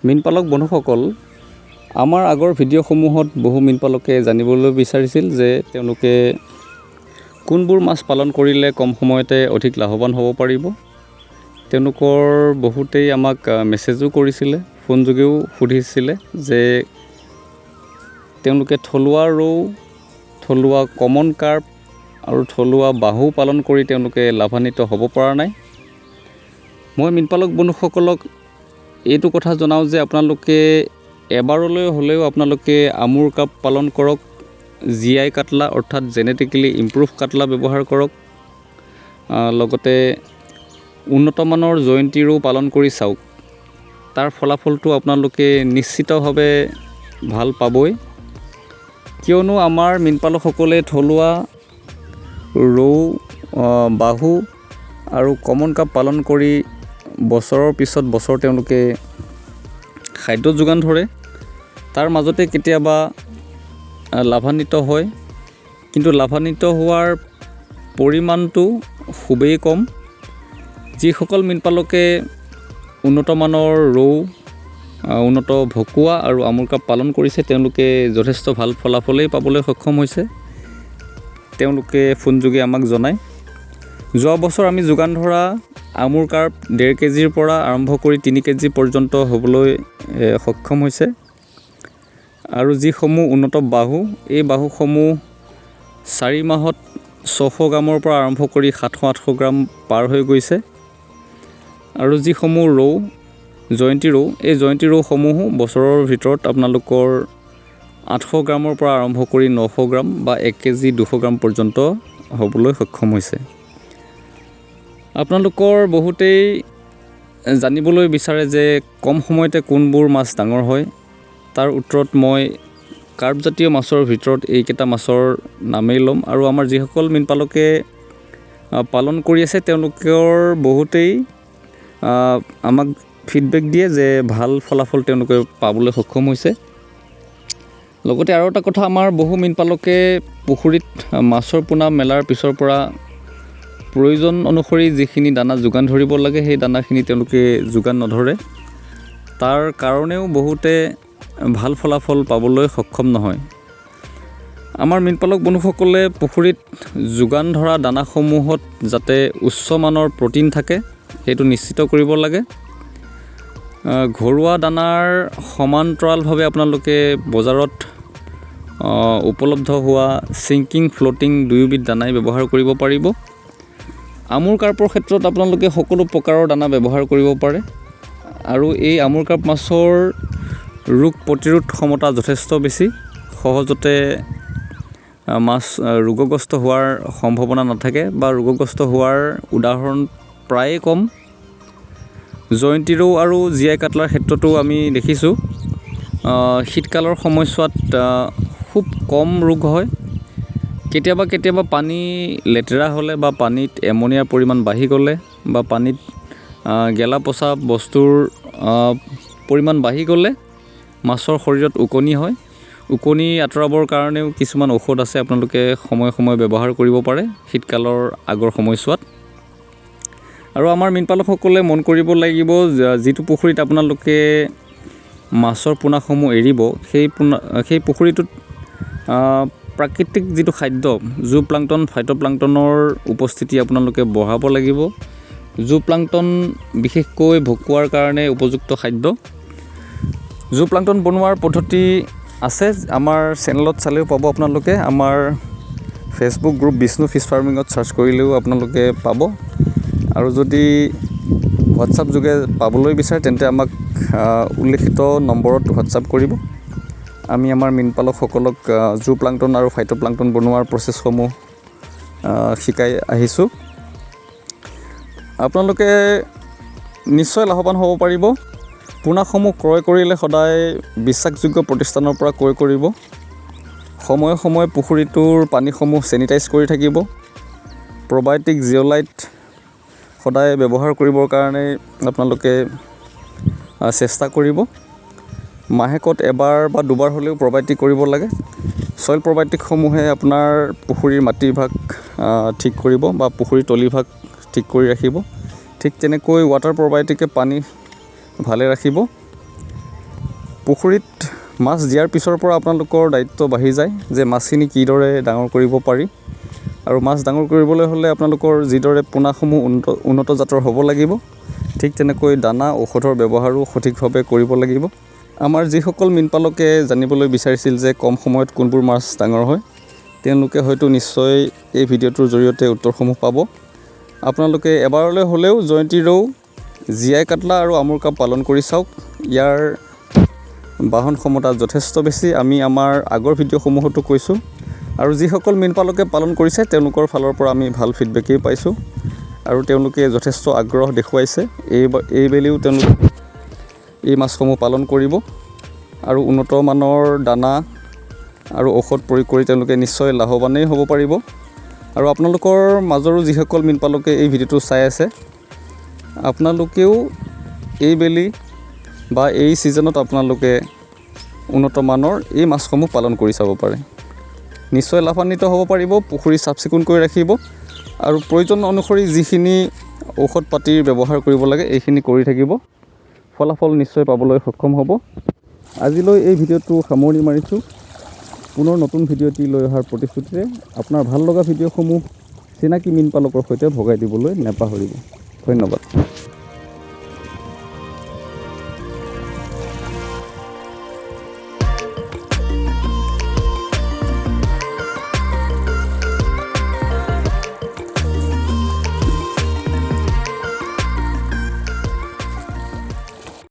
মীনপালক বন্ধুসকল, আমাৰ আগৰ ভিডিঅ'সমূহত বহু মীনপালকে জানিবলৈ বিচাৰিছিল যে তেওঁলোকে কোনবোৰ মাছ পালন কৰিলে কম সময়তে অধিক লাভৱান হ'ব পাৰিব। তেওঁলোকৰ বহুতেই আমাক মেছেজো কৰিছিলে, ফোনযোগেও সুধিছিলে যে তেওঁলোকে থলুৱা ৰৌ, থলুৱা কমন কাৰ্প আৰু থলুৱা বাহু পালন কৰি তেওঁলোকে লাভান্বিত হ'ব পৰা নাই। মই মীনপালক বন্ধুসকলক এইটো কথা জনাওঁ যে আপোনালোকে এবাৰলৈ হ'লেও আপোনালোকে আমুৰ কাৰ্প পালন কৰক, জি I Katla অৰ্থাৎ জেনেটিকেলি ইম্প্ৰুভ কাটলা ব্যৱহাৰ কৰক, লগতে উন্নত মানৰ জয়ন্তী ৰৌ পালন কৰি চাওক। তাৰ ফলাফলটো আপোনালোকে নিশ্চিতভাৱে ভাল পাবই, কিয়নো আমাৰ মীনপালকসকলে থলুৱা ৰৌ, বাহু আৰু কমন কাৰ্প পালন কৰি বছৰৰ পিছত বছৰ তেওঁলোকে খাদ্য যোগান ধৰে। তাৰ মাজতে কেতিয়াবা লাভান্বিত হয়, কিন্তু লাভান্বিত হোৱাৰ পৰিমাণটো খুবেই কম। যিসকল মীনপালকে উন্নত মানৰ ৰৌ, উন্নত ভকুৱা আৰু আমুৰ কাৰ্প পালন কৰিছে, তেওঁলোকে যথেষ্ট ভাল ফলাফলেই পাবলৈ সক্ষম হৈছে, তেওঁলোকে ফোনযোগে আমাক জনায়। যোৱা বছৰ আমি যোগান ধৰা আমুৰ কাৰ্প 1.5 কেজিৰ পৰা আৰম্ভ কৰি 3 কেজি পৰ্যন্ত হ'বলৈ সক্ষম হৈছে আৰু যিসমূহ উন্নত বাহু, এই বাহুসমূহ 4 মাহত 600 গ্ৰামৰ পৰা আৰম্ভ কৰি 700, 800 গ্ৰাম পাৰ হৈ গৈছে। আৰু যিসমূহ ৰৌ, জয়ন্তী ৰৌ, এই জয়ন্তী ৰৌসমূহো বছৰৰ ভিতৰত আপোনালোকৰ 800 গ্ৰামৰ পৰা আৰম্ভ কৰি 900 গ্ৰাম বা 1 কেজি 200 গ্ৰাম পৰ্যন্ত হ'বলৈ সক্ষম হৈছে। আপোনালোকৰ বহুতেই জানিবলৈ বিচাৰে যে কম সময়তে কোনবোৰ মাছ ডাঙৰ হয়। তাৰ উত্তৰত মই কাৰ্পজাতীয় মাছৰ ভিতৰত এইকেইটা মাছৰ নামেই ল'ম। আৰু আমাৰ যিসকল মীনপালকে পালন কৰি আছে, তেওঁলোকৰ বহুতেই আমাক ফিডবেক দিয়ে যে ভাল ফলাফল তেওঁলোকে পাবলৈ সক্ষম হৈছে। লগতে আৰু এটা কথা, আমাৰ বহু মীনপালকে পুখুৰীত মাছৰ পোনা মেলাৰ পিছৰ পৰা প্ৰয়োজন অনুসৰি যিখিনি দানা যোগান ধৰিব লাগে, সেই দানাখিনি তেওঁলোকে যোগান নধৰে। তাৰ কাৰণেও বহুতে ভাল ফলাফল পাবলৈ সক্ষম নহয়। আমাৰ মীনপালক বন্ধুসকলে পুখুৰীত যোগান ধৰা দানাসমূহত যাতে উচ্চমানৰ প্ৰ'টিন থাকে, সেইটো নিশ্চিত কৰিব লাগে। ঘৰুৱা দানাৰ সমান্তৰালভাৱে আপোনালোকে বজাৰত উপলব্ধ হোৱা ছিংকিং, ফ্ল'টিং দুয়োবিধ দানাই ব্যৱহাৰ কৰিব পাৰিব। আমুৰ কাৰ্পৰ ক্ষেত্ৰত আপোনালোকে সকলো প্ৰকাৰৰ দানা ব্যৱহাৰ কৰিব পাৰে আৰু এই আমুৰ কাৰ্প মাছৰ ৰোগ প্ৰতিৰোধ ক্ষমতা যথেষ্ট বেছি। সহজতে মাছ ৰোগগ্ৰস্ত হোৱাৰ সম্ভাৱনা নাথাকে বা ৰোগগ্ৰস্ত হোৱাৰ উদাহৰণ প্ৰায়ে কম। জয়ন্তী ৰৌ আৰু জি I কাটলাৰ ক্ষেত্ৰতো আমি দেখিছোঁ, শীতকালৰ সময়ছোৱাত খুব কম ৰোগ হয়। কেতিয়াবা কেতিয়াবা পানী লেতেৰা হ'লে বা পানীত এমনিয়াৰ পৰিমাণ বাঢ়ি গ'লে বা পানীত গেলা পচা বস্তুৰ পৰিমাণ বাঢ়ি গ'লে মাছৰ শৰীৰত ওকণি হয়। ওকণি আঁতৰাবৰ কাৰণেও কিছুমান ঔষধ আছে, আপোনালোকে সময়ে সময়ে ব্যৱহাৰ কৰিব পাৰে শীতকালৰ আগৰ সময়ছোৱাত। আৰু আমাৰ মীনপালকসকলে মন কৰিব লাগিব, যিটো পুখুৰীত আপোনালোকে মাছৰ পোনাসমূহ এৰিব, সেই পুখুৰীটোত প্ৰাকৃতিক যিটো খাদ্য, জু প্লাংটন, ফাইট'প্লাংটনৰ উপস্থিতি আপোনালোকে বঢ়াব লাগিব। জু প্লাংটন বিশেষকৈ ভকুৱাৰ কাৰণে উপযুক্ত খাদ্য। জু প্লাংটন বনোৱাৰ পদ্ধতি আছে, আমাৰ চেনেলত চালেও পাব আপোনালোকে। আমাৰ ফেচবুক গ্ৰুপ বিষ্ণু ফিছ ফাৰ্মিঙত চাৰ্চ কৰিলেও আপোনালোকে পাব। আৰু যদি হোৱাটছআপ যোগে পাবলৈ বিচাৰে, তেন্তে আমাক উল্লেখিত নম্বৰত হোৱাটছআপ কৰিব। আমি আমাৰ মীনপালকসকলক জু প্লাংটন আৰু ফাইট'প্লাংটন বনোৱাৰ প্ৰচেছসমূহ শিকাই আহিছোঁ। আপোনালোকে নিশ্চয় লাভৱান হ'ব পাৰিব। পোনাসমূহ ক্ৰয় কৰিলে সদায় বিশ্বাসযোগ্য প্ৰতিষ্ঠানৰ পৰা ক্ৰয় কৰিব। সময়ে সময়ে পুখুৰীটোৰ পানীসমূহ চেনিটাইজ কৰি থাকিব। প্ৰবায়'টিক, জিঅ'লাইট সদায় ব্যৱহাৰ কৰিবৰ কাৰণে আপোনালোকে চেষ্টা কৰিব। মাহেকত এবাৰ বা দুবাৰ হ'লেও প্ৰবায়'টিক কৰিব লাগে। ছইল প্ৰবায়'টিকসমূহে আপোনাৰ পুখুৰীৰ মাটিভাগ ঠিক কৰিব বা পুখুৰীৰ তলিভাগ ঠিক কৰি ৰাখিব। ঠিক তেনেকৈ ৱাটাৰ প্ৰবায়'টিকে পানী ভালে ৰাখিব। পুখুৰীত মাছ দিয়াৰ পিছৰ পৰা আপোনালোকৰ দায়িত্ব বাঢ়ি যায় যে মাছখিনি কিদৰে ডাঙৰ কৰিব পাৰি। আৰু মাছ ডাঙৰ কৰিবলৈ হ'লে আপোনালোকৰ যিদৰে পোনাসমূহ উন্নত জাতৰ হ'ব লাগিব, ঠিক তেনেকৈ দানা ঔষধৰ ব্যৱহাৰো সঠিকভাৱে কৰিব লাগিব। আমাৰ যিসকল মীনপালকে জানিবলৈ বিচাৰিছিল যে কম সময়ত কোনবোৰ মাছ ডাঙৰ হয়, তেওঁলোকে হয়তো নিশ্চয় এই ভিডিঅ'টোৰ জৰিয়তে উত্তৰসমূহ পাব। আপোনালোকে এবাৰলৈ হ'লেও জয়ন্তী ৰৌ, জীয়াই কাটলা আৰু আমুৰ কাপ পালন কৰি চাওক। ইয়াৰ বাহন ক্ষমতা যথেষ্ট বেছি, আমি আমাৰ আগৰ ভিডিঅ'সমূহতো কৈছোঁ। আৰু যিসকল মীনপালকে পালন কৰিছে, তেওঁলোকৰ ফালৰ পৰা আমি ভাল ফিডবেকেই পাইছোঁ আৰু তেওঁলোকে যথেষ্ট আগ্ৰহ দেখুৱাইছে। এইবেলিও তেওঁলোকে এই মাছসমূহ পালন কৰিব আৰু উন্নত মানৰ দানা আৰু ঔষধ প্ৰয়োগ কৰি তেওঁলোকে নিশ্চয় লাভৱানেই হ'ব পাৰিব। আৰু আপোনালোকৰ মাজৰো যিসকল মীনপালকে এই ভিডিঅ'টো চাই আছে, আপোনালোকেও এইবেলি বা এই ছিজনত আপোনালোকে উন্নত মানৰ এই মাছসমূহ পালন কৰি চাব পাৰে। নিশ্চয় লাভান্বিত হ'ব পাৰিব। পুখুৰী চাফ চিকুণ কৰি ৰাখিব আৰু প্ৰয়োজন অনুসৰি যিখিনি ঔষধ পাতিৰ ব্যৱহাৰ কৰিব লাগে, এইখিনি কৰি থাকিব। ফলাফল নিশ্চয় পাবলৈ সক্ষম হ'ব। আজিলৈ এই ভিডিঅ'টো সামৰণি মাৰিছোঁ। পুনৰ নতুন ভিডিঅ'টি লৈ অহাৰ প্ৰতিশ্ৰুতিৰে আপোনাৰ ভাল লগা ভিডিঅ'সমূহ চিনাকি মীন পালকৰ সৈতে ভগাই দিবলৈ নাপাহৰিব। ধন্যবাদ।